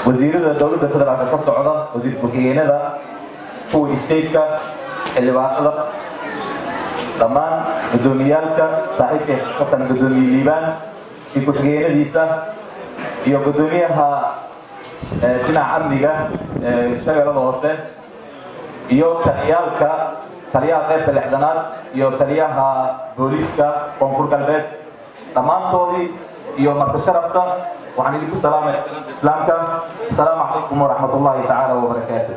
Wasiirada dowladda federaalka ka socda, wasiir ku-xigeenada, kuwa stateka, xildhibaanada, dhammaan guddoomiyaalka, saaxiibkay khasatan guddoomiye Liibaan iyo ku-xigeenadiisa iyo guddoomiyaha dhinaca amniga Shabeellada Hoose iyo taliyaalka, taliyaha qaybta 60aad iyo taliyaha booliiska Koonfur Galbeed, dhammaantoodii iyo marti sharafta, waxaan idinku salaamaya islaamka: asalaamu calaykum waraxmat ullahi tacaala wabarakaatu.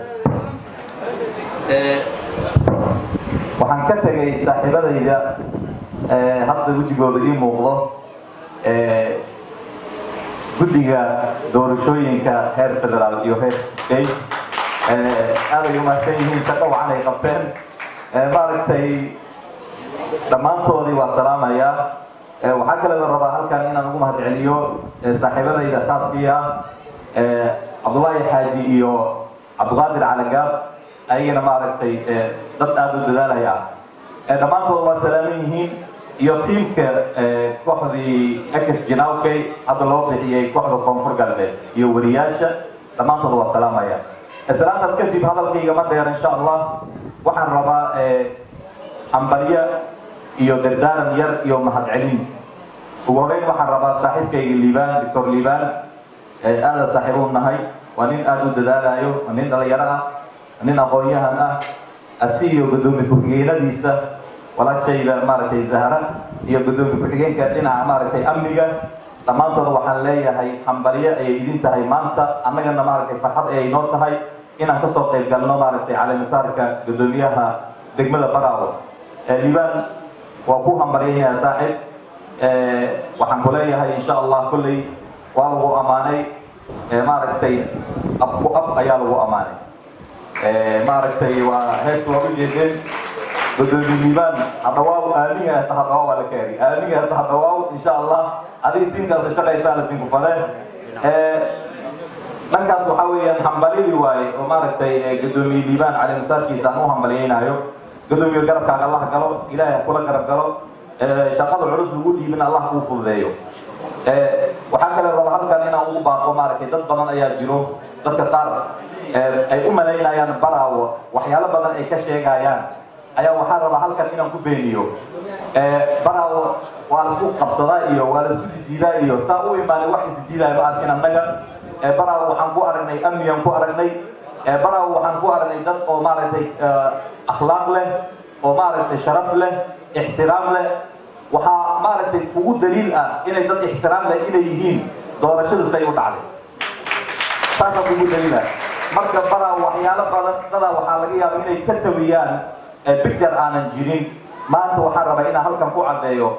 Waxaan ka tegay saaxiibadayda hadda wejigooda ii muuqdo, guddiga doorashooyinka heer federaal iyo heer state. Aad ay umahadsan yihiin, shaqo wacan ay qabteen. Maaragtay, dhammaantoodii waa salaamayaa. Waxaa kale la rabaa halkan inaan ugu mahad celiyo saaxiibadayda khaaskii ah, Cabdullaahi Xaaji iyo Cabdiqaadir Calagaab, ayagana maaragtay dad aada u dadaalaya ah. Dhammaantood waa salaaman yihiin, iyo tiimka kooxdii ex Janawkey, hadda loo bixiyey kooxda Koonfur Galbeed, iyo wariyaasha, dhammaantood waa salaamaya. Salaantaas kadib, hadalkayga ma dheer insha Allah. Waxaan rabaa hambalyo iyo dardaaran yar iyo mahadcelin. Ugu horeyn waxaan rabaa saaxiibkayga Liibaan, Doctor Liibaan, aada saaxiib u nahay. Waa nin aada u dadaalayo, waa nin dhalinyaro ah, nin aqoon-yahan ah. Asi iyo guddoomiye ku-xigeenadiisa, walaashayda maaragtay Zahra, iyo guddoomiye ku-xigeenka dhinaca maaragtay amniga, dhammaantood waxaan leeyahay hambalyo ayay idin tahay maanta. Annagana maaragtay farxad ayay noo tahay inaan kasoo qayb galno maaragtay caleemasaarka guddoomiyaha degmada Baraawo. Liibaan, waa ku hambalyaynayaa saaxiib. Waxaan ku leeyahay insha Allah kolley waa lagu ammaanay, maaragtay ab ku ab ayaa lagu ammaanay. Maaragtay waa hees waa ujeedeen. Gudoomiye Liibaan, hadhawaaw aamiga hata hadhawaaw waa la kaari aamiga hata hadhawaaw. Insha Allah adiga tiimkaas shaqaysaa lasinku fale. Dhankaas waxaa weeyaan hambalyadii waaye oo maaragtay gudoomiye Liibaan caleemasaarkiisa aan u hambalyaynaayo. Gudoomiye, garabkaaga Allah galo, Ilaahay ha kula garab galo, shaqada culus lagu dhiibin Allah kuu fududeeyo. Waxaa kale raba halkan inaan ugu baaqo, maaragtay dad badan ayaa jiro, dadka qaar ay u malaynayaan Baraawo, waxyaalo badan ay ka sheegayaan ayaa waxaa rabaa halkan inaan ku beeniyo. Baraawo waa laisku qabsadaa iyo waa laisku jijiidaa iyo saa u imaanay, wax isjiidaya ma arkin annaga. Baraawo waxaan ku aragnay amnigaan ku aragnay. Baraawo waxaan ku aragnay dad oo maaragtay akhlaaq leh, oo maaragtay sharaf leh, ixtiraam leh. Waxaa maaragtay kugu daliil ah inay dad ixtiraam leh inay yihiin doorashadu say u dhacday, taasaa kugu daliila. Marka Baraawo waxyaalo badan dadaa waxaa laga yaaba inay ka tawiyaan picture aanan jirin. Maanta waxaan rabaa inaan halkan ku caddeeyo: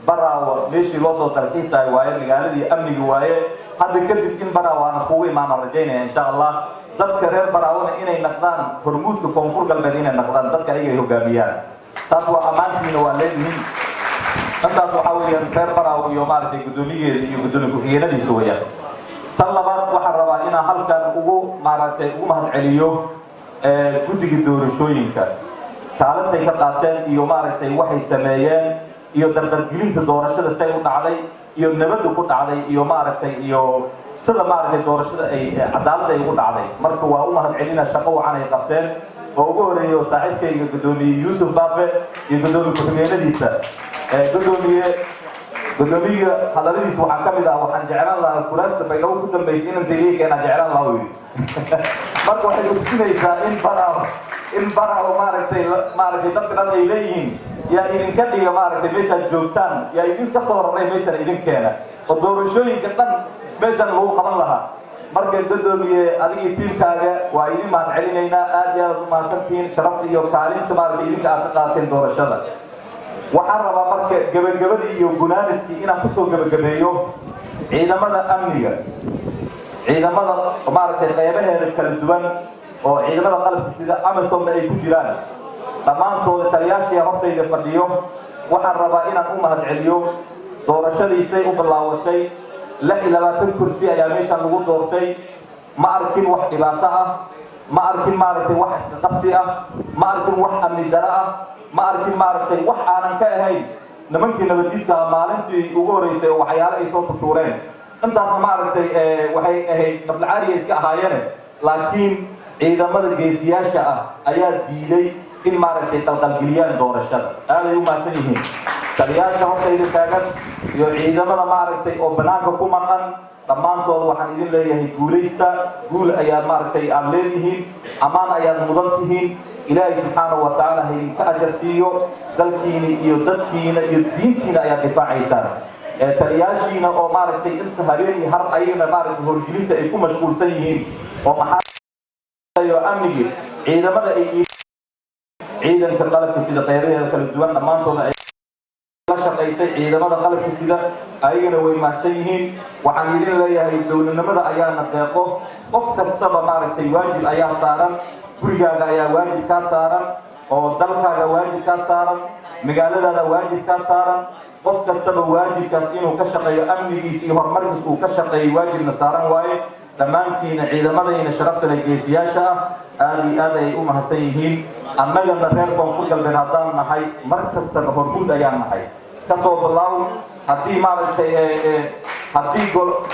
Baraawo meeshii loo soo dalxiisayo waaye, magaaladii amnigi waaye. Hadda kadib in Baraawo aan iskugu imaanaan rajaynaya insha Allah. Dadka reer Baraawona inay naqdaan hormuudka Koonfur Galbeed, inay naqdaan dadka ayaga ay hogaamiyaan. Taas waa ammaantiina waa leedihiin. Intaas waxaa weeyaan reer Baraawo iyo maaragtay guddoomiyeeda iyo guddoomiye ku-xigeenadiisa weeyaan. Tan labaad, waxaan rabaa inaan halkan ugu maaragtay ugu mahadceliyo guddiga doorashooyinka, kaalintay ka qaateen iyo maaragtay waxay sameeyeen iyo dardargelinta doorashada say u dhacday iyo nabadda ku dhacday iyo maaragtay iyo sida maaragtay doorashada ay cadaaladda ay ugu dhacday. Marka waa u mahadcelina, shaqo wacan ay qabteen, oo ugu horeeyo saaxiibkayga guddoomiye Yuusuf Baafe iyo guddoomiye ku-xigeenadiisa. Guddoomiye hadalladiisa waxaa ka mid ah: "Waxaan jeclaan lahaa kuraasta Baydhabo ku dambaysay inaan teliye keenaa jeclaan lahaa," uu yidhi. Marka waxay kutusinaysaa in Baraawo maaragtay dadka dhan ay leeyihiin: yaa idinka dhiga maaragtay meeshaad joogtaan, yaa idinka soo raray meeshaan idin keena, oo doorashooyinka dhan meeshaan lagu qaban lahaa. Marka guddoomiye, adigii tiimkaaga waa idin mahad celinaynaa. Aad iyo aad u mahadsantihiin sharafta iyo kaalinta maaragtay idinka aad ka qaateen doorashada. Waxaan rabaa marka gebagabadii iyo gunaanadkii inaan kusoo gebagabeeyo ciidamada amniga, ciidamada maaragtay qeybaheeda kala duwan, oo ciidamada qalabka sida AMISOMna ay ku jiraan, dhammaantooda taliyaashii hortayda fadhiyo. Waxaan rabaa inaan u mahad celiyo doorashadiisay u bilaawatay. 26 kursi ayaa meeshan lagu doortay. Ma arkin wax dhibaato ah, ma arkin maaragtay wax iska qabsi ah, ma arkin wax amni daro ah, ma arkin maaragtay wax aanan ka ahayn nimankii nabadiidka maalintii ugu horeysay oo waxyaalo ay soo tutuureen. Intaasna maaragtay waxay ahayd naflacaariya iska ahaayeene, laakiin ciidamada geesiyaasha ah ayaa diiday in maaragtay qalqalgeliyaan doorashada. Aaday u mahadsan yihiin taliyaasha hortayda taagan iyo ciidamada maaragtay oo banaanka ku maqan. Dhammaantooda waxaan idin leeyahay guulaysta, guul ayaad maaragtay aad leedihiin, ammaan ayaad mudan tihiin. Ilaahay subxaanahu wa tacaala ha idinka ajar siiyo. Dalkiina iyo dadkiina iyo diintiina ayaad difaacaysaan. Taliyaashiina oo maaragtay inta habeen iyo har ayagana maaragtay howlgelinta ay ku mashquulsan yihiin oo maxaa amnigii ciidamada ay ciidanka qalabka sida qeybaheeda kala duwan dhammaantooda ay la shaqaysay, ciidamada qalabka sida ayagana way mahadsan yihiin. Waxaan idin leeyahay dowladnimada ayaana deeqo. Qof kastaba maaragtay waajib ayaa saaran. Gurigaaga ayaa waajib kaa saaran, oo dalkaaga waajib kaa saaran, magaaladaada waajib kaa saaran. Qof kastaba waajibkaas inuu ka shaqeeyo, amnigiisa iyo horumarkiisa uu ka shaqeeyo, waajibna saaran waaye. Dhammaantiina ciidamadayna sharafta leh, geesiyaasha ah, aada iyo aad ayay u mahadsan yihiin. Annagana reer Koonfur Galbeed haddaan nahay, mar kastaba hormuud ayaan nahay. Kasoo bilaaw haddii maaragtay haddii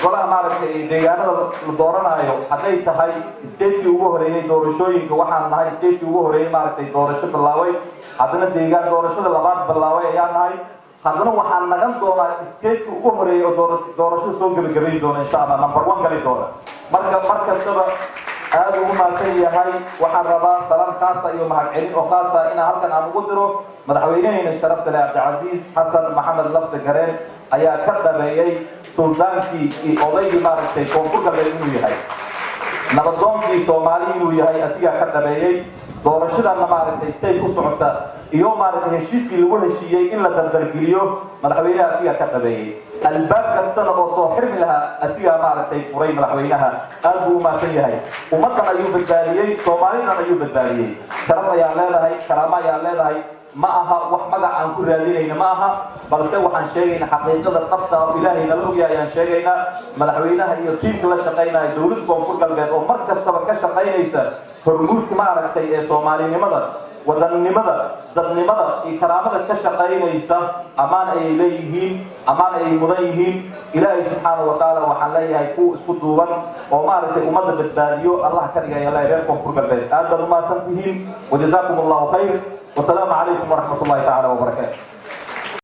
golaha maaragtay deegaanada la dooranaayo, hadday tahay statekii ugu horeeyey doorashooyinka, waxaan nahay statekii ugu horeeyey maaragtay doorasho bilaaway. Haddana deegaan doorashada labaad bilaaway ayaan nahay. Haddana waxaan nagan doonaa stateka ugu horeeyay oo doorashada soo gebagabayn doona, insha Allah, number one gali doona. Marka mar kastaba aada ugu mahadsan yahay. Waxaan rabaa salaan khaasa iyo mahadcelin oo khaasa inaan halkan aan ugu diro madaxweyneheyna sharafta leh, Cabdicasiis Xasan Maxamed Lafta Gareen, ayaa ka dhabeeyey suldaankii iyo odaygii maaragtay Koonfur Galbeed inuu yahay, nabadoonkii Soomaali inuu yahay, asigaa ka dhabeeyey. Doorashadanna maaragtay say ku socota iyo maaragtay heshiiskii lagu heshiiyey in la dardargeliyo, madaxweynaha asigaa ka dhabeeyey. Albaab kastana oo soo xirmi lahaa asigaa maaragtay furay. Madaxweynaha aad buu u mahadsan yahay. Ummaddan ayuu badbaadiyey, Soomaalidan ayuu badbaadiyey. Sharaf ayaan leedahay, karaamo ayaan leedahay. Ma aha wax magac aan ku raadinayna, ma aha, balse waxaan sheegaynaa xaqiiqada dhabta oo Ilaahay nala ogyahay ayaan sheegaynaa. Madaxweynaha iyo tiimka la shaqaynaya dowladda Koonfur Galbeed oo mar kastaba ka shaqaynaysa hormuudka maaragtay ee soomaalinimada, wadannimada, dadnimada iyo karaamada ka shaqaynaysa, ammaan ayay leeyihiin, ammaan ayay mudan yihiin. Ilaahay subxaanahu wa tacaala waxaan leeyahay kuwa isku duuban oo maaragtay ummadda badbaadiyo Allah ka dhigaya leeyahay. Reer Koonfur Galbeed, aad baad umahadsan tihiin. Wajazaakum Allahu khayr. Wasalaamu calaykum waraxmat ullahi tacaala wabarakaatu.